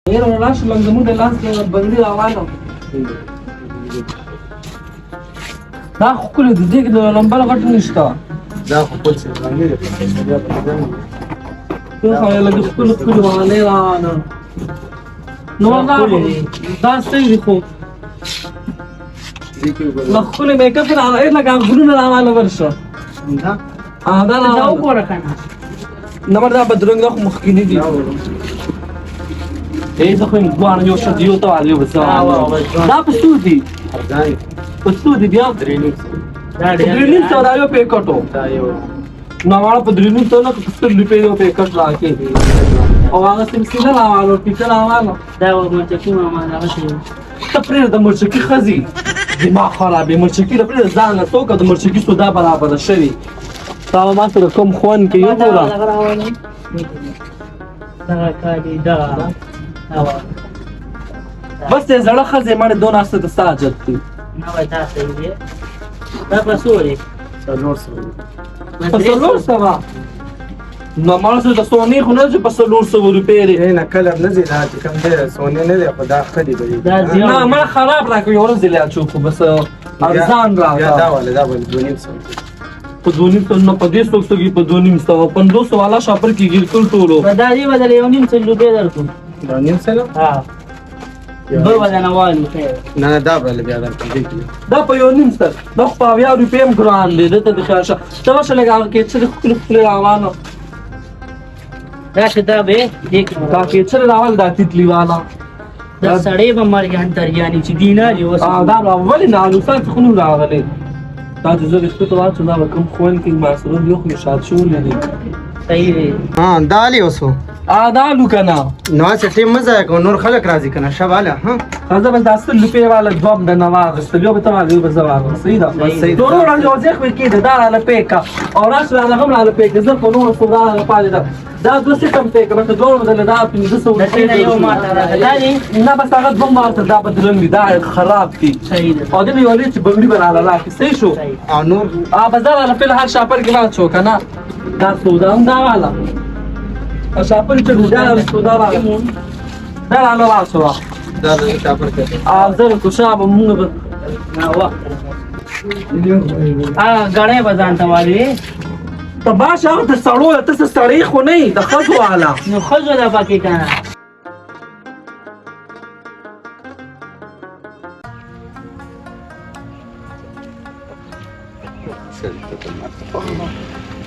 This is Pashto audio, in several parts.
ډېر ولاړ شو، لږ زموږ د لاس بنګړي راواله. دا ښکلي دي، دې کې د لمبر غټ نشته. دا خو خپل څه باندې دی. یو خو یې لږ ښکلي ښکلي والې راواله. نو دا صحیح دي، خو له ښکلي میک اپ راواله، لکه غرونه راواله ورشه. دا دا دا وګوره که نه. نمبر دا بدرنګ خو مخکینی دي. ای زه خو دواړه یو شد یو ته والي بس. دا په څو دي؟ په څو دي بیا؟ 3.5. دا ډېر 3.5 دا یو پیکټو. دا یو نو ماړه په 3.5 نه په 100 روپۍ یو پیکټ راکې، او هغه سلسله راوالو، ټیکه راوالو. دا مرچکي ماما دغه شی. ته پرېږده د مرچکي ښځې، دماغ خرابې مرچکي له پرېږده، ځان له څوکه د مرچکي سودا برابره شوې. تا به ما سره کوم خوند کې وګوره. دغه کالي دغه بس دې زړه ښځې مړې دونه څه د څه حاجت دی؟ نه وای، دا صحیح دی. دا په څو دی؟ 400. په 400؟ نو ما سره د سونې خو نه چې په 400 روپۍ دی. نه، کلر نه ځي، دا چې کوم دی سونې نه دی، خو دا ښه دی به. نه، ما خراب راکړ، یو ورځ یې اچو خو بس ارزان راکړه. دا والا دا بل 250. په 250؟ نه، په دې څوک څوک په 250، 500 والا شاپر کې ګرکل ټولو. په دا دې بدل 150 روپۍ درکړو. 250؟ ها، دوه بدنه والو خیر. نه نه، دا بل بیا درکړم دې کې. دا په 150، دا خو په 70 روپۍ هم ګران دی. دلته د خیال شه، ته ورشه لږ هغه کې څه ښکلي ښکلي روانه. راشه، دا به دې کې دا کې څه راول، دا تیتلی والا. دا سړی به مرګ انتریانی چې دینار یې اوس. دا ولې نه الوسان څه خو راغلی. دا چې زه رښتیا ته واچوم، دا به کوم خوند کې ما سره یو خو شاد شولې دي. صحیح دی. ها، دا علی اوسو. دا لو کنه. نو هسې ټیم مه ضایع کوه، نور خلک راځي کنه. شه واله. ها، زه بس دا 100 روپۍ والا دوه د نه واخیستل، یو به ته واخلې، یو به زه واخلم. صحیح ده؟ بس صحیح ده. نور وړاندې وځې خو کېده. دا راله پیکه او راشه راله هم راله پیکه. زه خو نور څو راله پاتې ده. دا دوه سیټم پیکه، بس دوه بدل دا 500. د دې نه یو ماته راکړه، دا دی. نه، بس هغه دوه ماته. دا بدرنګ دي، دا خراب دي. صحیح ده. او دې یو لوی چې بنګړي به راله راکړي. صحیح شو؟ او نور بس دا راله فلحال شاپر کې واچو که نه. دا سودا هم دا والا او شاپر چې دا راله سودا راله، دا راله واچوه. دا د شاپر کې. زه کوشا به مونږ به نه وخت غړې به ځان ته والي. ته باشه، هغه د سړو ته څه سړی خو نه د ښځو والا. نو ښځو ده پکې که نه؟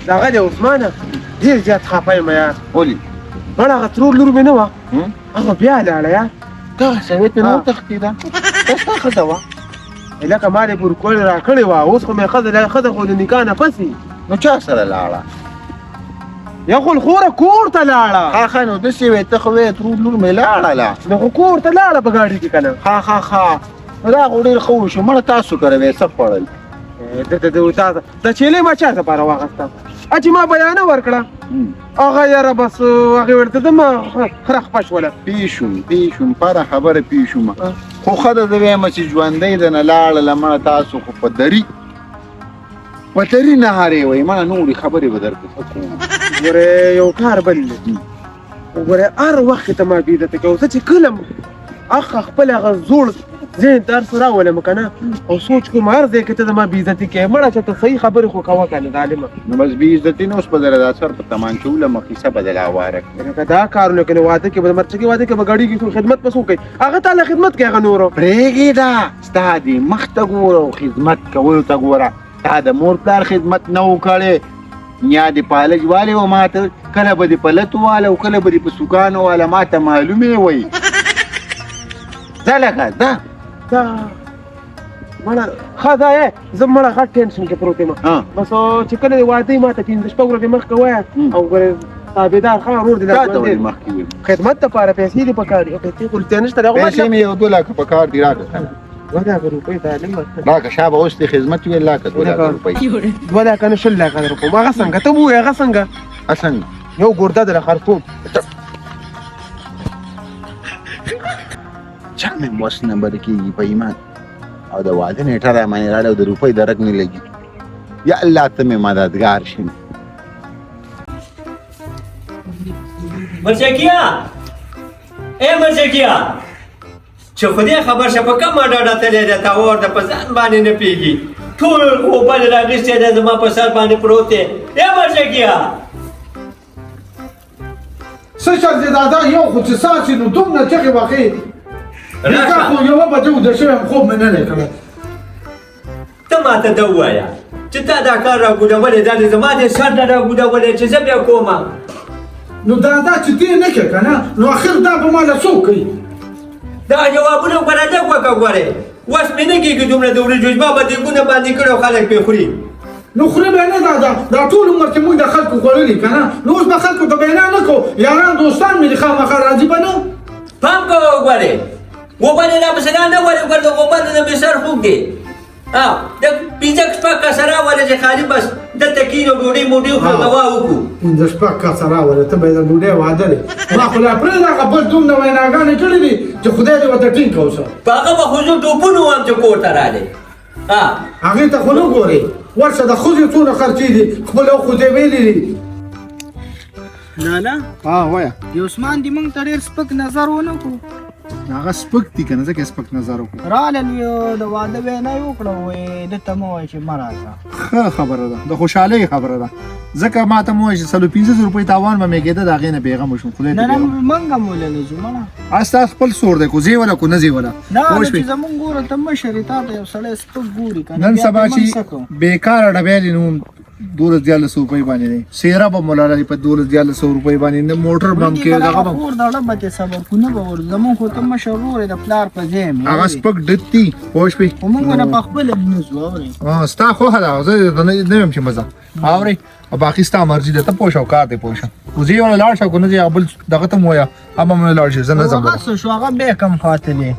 دغه دی عثمانه، ډېر زیات خفه یم یار. ولې؟ مړه هغه ترور لور مې نه وه، هغه بیا لاړه یار. دغه سړی ته نه وتښتېده؟ دا ستا ښځه وه؟ لکه ما دې پورکول راکړې وه، اوس خو مې ښځه له ښځه خو د نکاح نه پس وي. نو چا سره لاړه؟ یا خو خوره کور ته لاړه. ښه ښه، نو داسې وې، ته خو وې ترور لور مې لاړله. نو خو کور ته لاړه په ګاډي کې که نه. ښه ښه ښه، نو دا خو ډېر ښه وشو. مړه تاسو کره وې څه خوړل؟ د د چیلې ما چا لپاره واخیسته چې ما بیانه ورکړه هغه یاره، بس هغې ورته زما خره خپه شوله. پیشوم پیشوم پره خبره پیشوم، خو ښه ده. زه وایم چې ژوندۍ ده نه لاړله. مړه تاسو خو په دري نهارې وئ. مړه نورې خبرې به درته څه کوم. ګوره، یو کار بل دی. وګوره، هر وخت ته ما بې عزته کوي. زه چې کله اخ خپل هغه زوړ ذهن ته هر څه راولم که نه او سوچ کوم، هر ځای کې ته زما بې عزتي کوې. مړه چې ته صحیح خبرې خو کوه که نه ظالمه. نو بس بې عزتي نه، اوس به دره دا سر په تمانچه ولمه، کیسه به دله هواره کړم. لکه دا کارونه که نه، واده کې به مرچکې واده کې به ګړېږي، څوک خدمت به څوک کوي؟ هغه تا له خدمت کوي هغه نورو. پرېږې، دا ستا دې مخ ته ګوره او خدمت کولو ته ګوره. تا د مور پلار خدمت نه و کړی. نیا دې پالج والې وه، ماته کله به دې په لتو واله او کله به دې په سوکانو واله، ماته معلومې وایي. ځه لکه ځه. دا مړه ښه ځای، زه مړه غټ ټینشن کې پروت یم. بس چې کله دې واده ما ته پنځه شپږ ورځې مخکې وایه، او ګوره تابعدار ښه ورور دې چا ته ولې مخکې وایي؟ خدمت دپاره پیسې دې پکار دي، پیسې خو رښتیا نشته. پیسې مې یو 2 لکه پکار دي، راکړه. 2 لکه روپۍ ظالم. راکړه شابه، اوس دې خدمت ویل، راکړه 2 لکه روپۍ. 2 لکه نه، 20 لکه درکوم. هغه څنګه؟ ته ووایه هغه څنګه؟ څنګه؟ یو ګرده درله خرڅوم. چا مې وس نه بر کېږي په ایمان، او د واده نېټه را باندې راغله او د روپۍ درک نه لګي. یا الله ته مې مددګار شې. مرچکیا. ای مرزکیه، چې خدای خبر شه په کومه ډډه تللی دی، تا ورته په ځان باندې نه پوهېږي. ټول غوبل راغیستی دی، زما په سر باندې پروت دی. ای مرزکیه! څه چل دی دادا؟ یو خو چې ساه شي نو دومره چغې وهې. بیګا خو یوه بجه ویده شوی یم، خوب مې نه دی کړی. ته ماته دا ووایه چې تا دا کار راګوډولی، دا دې زما د سر نه راګوډولی چې زه بیا کومه. نو دادا چې دې نه کې که نه، نو اخر دا به ماله څوک کوي؟ دا جوابونه ګوره لږ وکړه ګورې، وس مې نه کېږي دومره د وریجو، زما به دېګونه باندې کړي او خلک پرې خوري. نو خوري به نه دادا، دا ټول عمر چې موږ د خلکو خوړلي که نه، نو اوس به خلکو ته وینا نه کوو. یاران دوستان مې دي، خامخا راځي به نه. پام کوه ګورې، غوبل یې راپسې را نه ولې، ګوره د غوبلو نه مې سر خوږ دی. د پنځه شپږ کسه راولې چې خالي بس دلته کښېنو، ډوډۍ موډۍ وخورو، دوا وکړو. پنځه شپږ کسه راولې، ته به یې د ډوډۍ واده دی. ما خو لا پرېږده، هغه بل دومره ویناګانې کړې دي چې خدای دې ورته ټینګ که اوسه. په هغه به خو زه ټوپونه وهم چې کور ته راغلې. هغې ته خو نه ګورې، ورشه د ښځې څونه خرچې دي، خپل یو خو دې ویلي دي. لالا ها وایه. د عثمان دې موږ ته ډېر سپک نظر ونه کړو. هغه سپک دي که نه، ځکه سپک نظر وکړو. رالل د واده وینا یې وکړه، وایي ده ته مه وایه چې مه راځه. ښه خبره ده، د خوشحالۍ خبره ده، ځکه ما ته مه وایه چې څلور پنځه زره روپۍ تاوان به مې کېده، د هغې نه بېغمه شوم. خدای نه دې نه، بېغمه. موږ هم ولې نه ځو مړه. ستا خپل سور دی، کو ځې وله کو نه ځې وله. نه، پوه نو شوې؟ چې زمونږ ګوره ته مشر یې، تا ته یو سړی سپک ګوري که نه، نن بیا سبا پرې موږ چې څه کوو؟ بېکاره ډبیلې نو دولس دیارلس سوه روپۍ باندې دی، سیره به مو لرلې په دولس دیارلس سوه روپۍ باندې، نه موټر به هم وړي کې، که دغه دغه به هم. خور دړه به ترې صبر کړو، نه به ورځو. زمونږ خو ته مشر ورور یې، د پلار په ځای مې هغه اورې. سپک ډت دي، پوه شوې؟ خو موږ نه په خپله نه ځو، اورې. ستا خوښه ده، زه درته نه یم چې مه ځه، اورې. او باقي ستا مرضي ده، ته پوه شه او کار دی پوه شه. خو ځې وله لاړ شه، که نه ځې هغه بل دغه ته مو وایه، هغه به مو لاړ شي، زه نه ځم. هغه څه شو، هغه بیا کم خاطرې.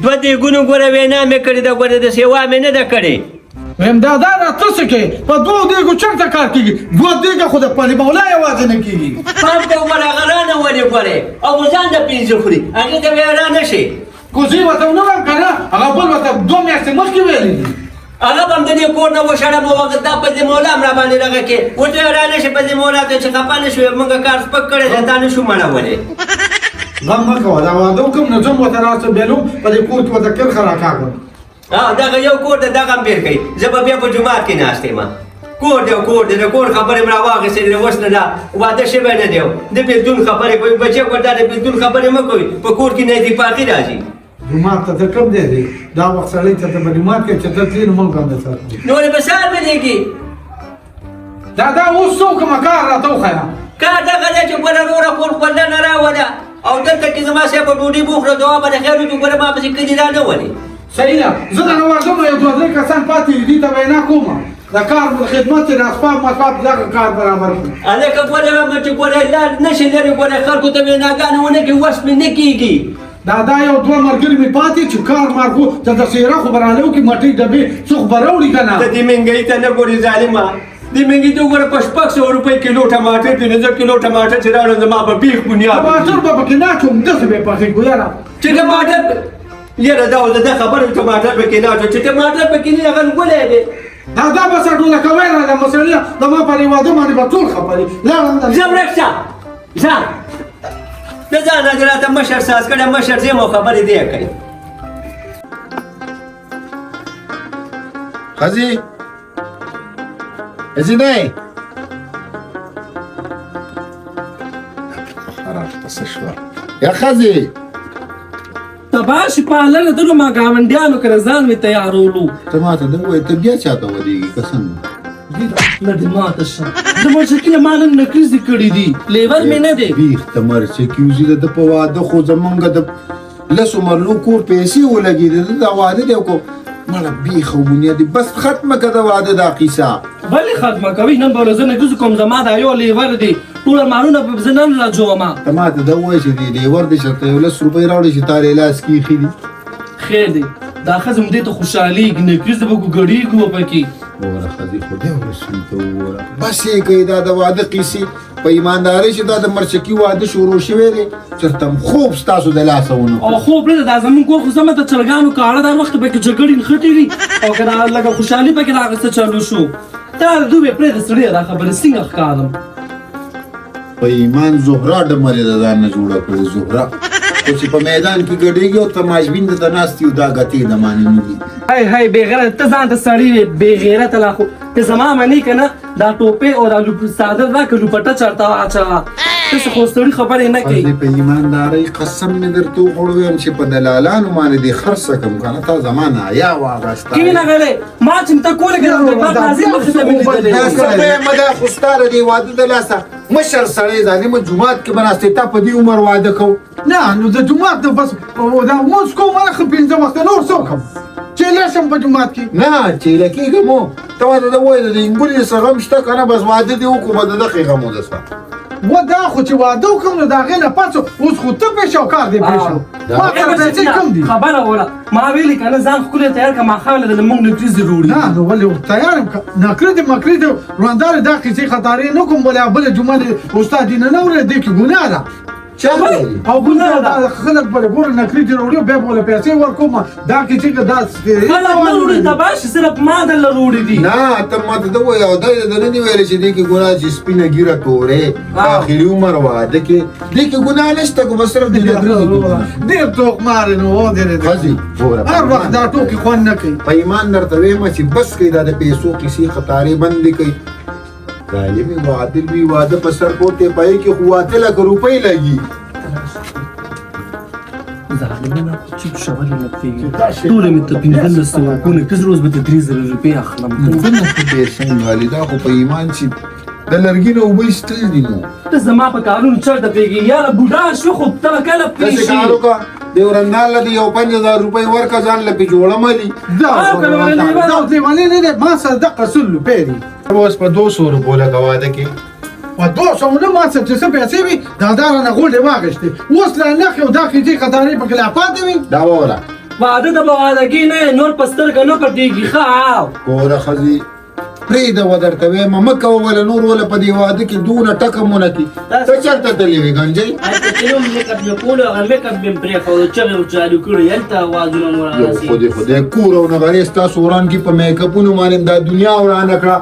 دوه دېګونو ګوره وینا مې کړې ده، ګوره د سیوا مې نه ده کړې. ویم دا دا راته څه کوې؟ په دوو دیګو چېرته کار کېږي؟ دوه دیګه خو د پلي مولا یوازې نه کېږي. پام کوه ګوره، هغه رانه ولې ګورې او ځان د پنځه خوري، هغې ته بیا رانه شي. کوزې ورته ونه وایم که نه، هغه بل ورته دوه میاشتې مخکې ویلي دي. هغه به هم د دې کور نه وشړم او هغه دا په دې مولا هم راباندې دغه کې ورته رانه شي. په دې مولا ته چې خفه نه شو، موږ کار سپک کړی دی، تا نه شو مړولی. غم مه کوه، دا واده وکړم نو ځم ورته راسه بېلوم، په دې کور کې ورته کرښه راکاږم. دغه یو کور دی، دغه هم بېل کړئ، زه به بیا په جومات کې ناست یم. کور دی، کور دی، د کور خبرې مې راواخیستې، له اوس نه دا واده شوی نه دی، د بېلتون خبرې کوي. بچې ګوره، دا د بېلتون خبرې مه کوئ، په کور کې نه اتفاقي راځي. جومات ته ته کوم ځای دی؟ دا وخت سړی ته ته به جومات کې چې ته تلې نو موږ هم درسره ځو. نو ولې به سهار مې لېږي؟ دا دا اوس څه وکړم، کار راته وښیه. کار دغه دی چې ګوره وروره خور خپلنه راوله او دلته کې زما صاحب ډوډۍ به وخوره، دعا به د خیر وکړي، ګوره ما پسې کلي را نه ولې. صحیح ده، زه درنه ورځم، یو دوه درې کسان پاتې دي، دوی ته وینا کوم، د کار د خدمت چې د اسباب مسباب دغه کار برابر کړو. هلکه ګوره چې ګوره لار نه شي لرې، ګوره خلکو ته ویناګانې ونه کړي، وس مې نه کېږي. دا دا یو دوه ملګري مې پاتې چې کار مار خو ته د څېره خو به راله وکړي، مټۍ ډبې څه خو به راوړي که نه. ته دې منګۍ ته نه ګورې ظالمه، دې منګۍ ته وګوره، په شپږ سوه روپۍ کیلو ټماټر پنځه کیلو ټماټر چې راوړم زما په بیخ بنیاد. ټماټر به پکې نه اچوم، داسې به یې پخې کړو یاره. چې ټماټر یاره دا اوس د خبرې ټماټر پکې نه اچوم، چې ټماټر پکې نه هغه ګلی دی. دا دا بس ټوله کوی راله مسړیه، زما په دې واده باندې به ټول خفه دي. لاړم ځه ورک شه، ځه د ځانه دې راته مشر ساز کړی، مشر ځم او خبرې دې کوي. ښځې ښځې نه یې خراب ته څه شوه یا ښځې؟ تباه شي پالنه ته نو ما ګاونډیانو کره ځان مې تیارولو. ته ما ته نه ووایې، ته بیا چا ته ودېږي که څنګه؟ نه دې ماته شه، د مرچکي له ما نن نکریزې کړي دي، لیور مې نه دی. بیخ ته مرچکي وځي، د ده په واده خو زمونږ د لسو مرلو کور پیسې ولګېدې، د ده واده دی کو مړه بیخ او بنیاد دی. بس ختمه که د واده دا قیصه. ولې ختمه کوي؟ نن به ورځ نکریزو کوم، زما دا یو لیور دی، ټول ارمانونه به زه نن راجوم. ته ما ته دا ووایه چې دې لیور دی چېرته یو لس روپۍ راوړې چې تا له لاس کې ایښي دي. خیر دی، دا ښځه مې دې ته خوشحالېږي، نکریزې به ګړېږو به پکې. وګوره ښځې، خدای او رسول ته وګوره، بس یې کوي دا د واده قیصې. په ایماندارۍ چې دا د مرچکي واده شروع شوی دی، چېرته هم خوب ستاسو د لاسه ونه او خوب نه ده، دا زموږ کور خو سمه د چرګانو کاړه ده، هر وخت پکې جګړې نښتې وي، او که دا لږه خوشحالي پکې راغسته چلو شو. دا د دوی پرېږده سړیه، دا خبرې څنګه ښکارم؟ په ایمان زهره ډمرې د ځان نه جوړه کړې زهره خو چې په میدان کې ګډېږي او تماشبین درته ناست وي دا ګتې د معنی نه دي. هاي هاي بېغیرته ته ځان ته سړی وې بېغیرته لا خو که زما منې که نه دا ټوپې او دا څادر راکړه لوپټه چرته واچوه داسې خو سړي خبرې نه کوي. دې په ایماندارۍ قسم مې درته وخوړ ویم چې په دلالانو باندې دې خرڅه کړم که نه تا زما نه حیا واغسته. کښېنه غلی ما چې ته کوله که د پاک ناظم مخې ته مې لیدلی. دا څه وایم دا خو ستا د دې واده د لاسه مشر سړی ظالمه جومات کې به ناست تا په دې عمر واده کو. نه نو د جومات نه بس دا لمونځ کوم ښه پنځه وخته نور څه وکړم چېله شم په جومات کې؟ نه چېله کېږم ته ورته ده ووایه د دې انګولې څه غم شته که نه بس واده دې وکړو به د دغې غم ودسه. و دا خو چې واده وکړم نو د هغې نه پس اوس خو ته پرې شو کار دې پرې شو ما سره پیسې کم دي. خبره وره ما ویلي که نه ځان ښکلی تیار که ماښام له موږ نکریزې روړي. نه نو ولې تیار یم نکریزې مکریزې وړاندارې دا قیصې خطارې نه کوم ولې بله جمعه دې استاد دې نه اورې دې کې ګناه ده. چا ویلي؟ او ګناه ده خلک به ګوره نکریزې راوړي بیا به له پیسې ورکوم دا قیصې که دا خلک نه وړي تباه شي صرف ما درله روړي دي. نه ته ماته ته وایې او دا یې درته نه دي ویلي چې دې کې ګناه چې سپینه ږیره تورې آخري عمر واده کې دې کې ګناه نشته خو بس صرف دې نکریزې کې ګناه. ډېر ټوکمار نو ودرېدې ښځې ګوره هر وخت دا ټوکې خوند نه کوي. په ایمان درته وایم چې بس کوي دا د پیسو قیصې قطارې بندې کوي. ظالمې واده لوی واده په سر پورته پای کې خو 8 لکه روپۍ لګي. ظالمه خو چوپ شه ولې نه پوهېږي ټوله مې ته 1500 ورکونه کز روز به ته 3000 روپۍ اخلم. څنګه خو ډېر څنګه والي دا خو په ایمان چې د لرګي نه اوبه ایستل دي نو ته زما په کارونو چېرته پوهېږې یاره بوډا شو خو ته به کله پوه داسې شې. کار وکړه دې ورندان له دې یو 5000 روپۍ ورکړه ځان له پې جوړه ملي. دا لیونی نه دی ما سره دقه 100 روپۍ دي. اوس په 200 روپو لګه واده کې په 200 نه ما سره چې څه پیسې وي دا دا رانه غونډې واخیستې اوس لا نښې او دا قیصې قطارې پکې لا پاتې وي. دا واوره واده د به واده کې نه نور په سترګه نه پټېږي ښه. ګوره ښځې پرېږده وه درته وایم مه کوه وله نور وله په دې واده کې دونه ټکه مو نه کړي. ته چېرته تللې وې ګنجۍ؟ هلته چې نو میک اپ مې کولو هغه میک اپ مې پرېښود چغې مو چالو کړې هلته اوازونه مو یو رارسېږي. خو دې خدای کور او نغرې ستاسو وران کړي په میک اپونو باندې دا دنیا ورانه کړه.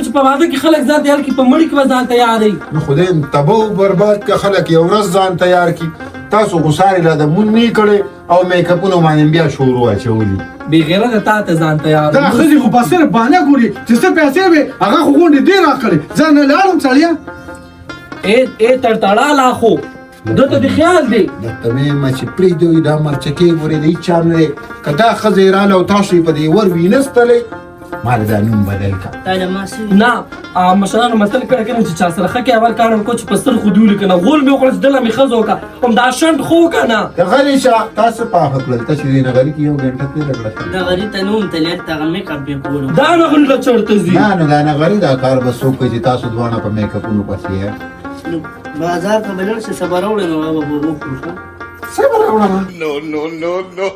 چې په واده کې خلک ځان تیار کړي په مړي کې به ځان تیاروي. نو خدای تباه او برباد که خلک یو ورځ ځان تیار کړي. تاسو خو سارې لا د مونږ نه کړی او میک اپونو باندې بیا شروع اچولي. بېغیرته تا ته ځان تیار دا ښځې خو په صرف بهانه ګوري چې څه پیسې وي هغه خو غونډې دې راکړې ځان نه لاړم سړیه. ای ای تړتړا لا خو ده ته دې خیال دی. درته وایم چې پرېږدوي دا مرچکې ګورې د هېچا نه دی که دا ښځه یې راله او تاسو یې په دې ور وینستلئ ما دا نوم بدل کړه. تا له ما څه نه مشرانو متل کړی که نه چې چا سره ښه کوې اول کار ورکړه چې په سترګو دې ولیکه نه غول مې وخوړل چې دله مې ښځه وکړه همدا شنډ خو که نه. ته غلی شه تا څه پاخه کړل ته چې دې نغري کې یو ګنټه تېره کړه. نغري ته نه وم تللی هلته هغه میک اپ مې کولو. دا نغري له چېرته ځي؟ نه نو دا نغري دا کار به څوک کوي چې تاسو دواړه په میک اپونو پسې یې؟ نو بازار ته به لاړ شې څه به راوړې نو هغه به وخورو ښه. څه به راوړم؟ No, no, no, no.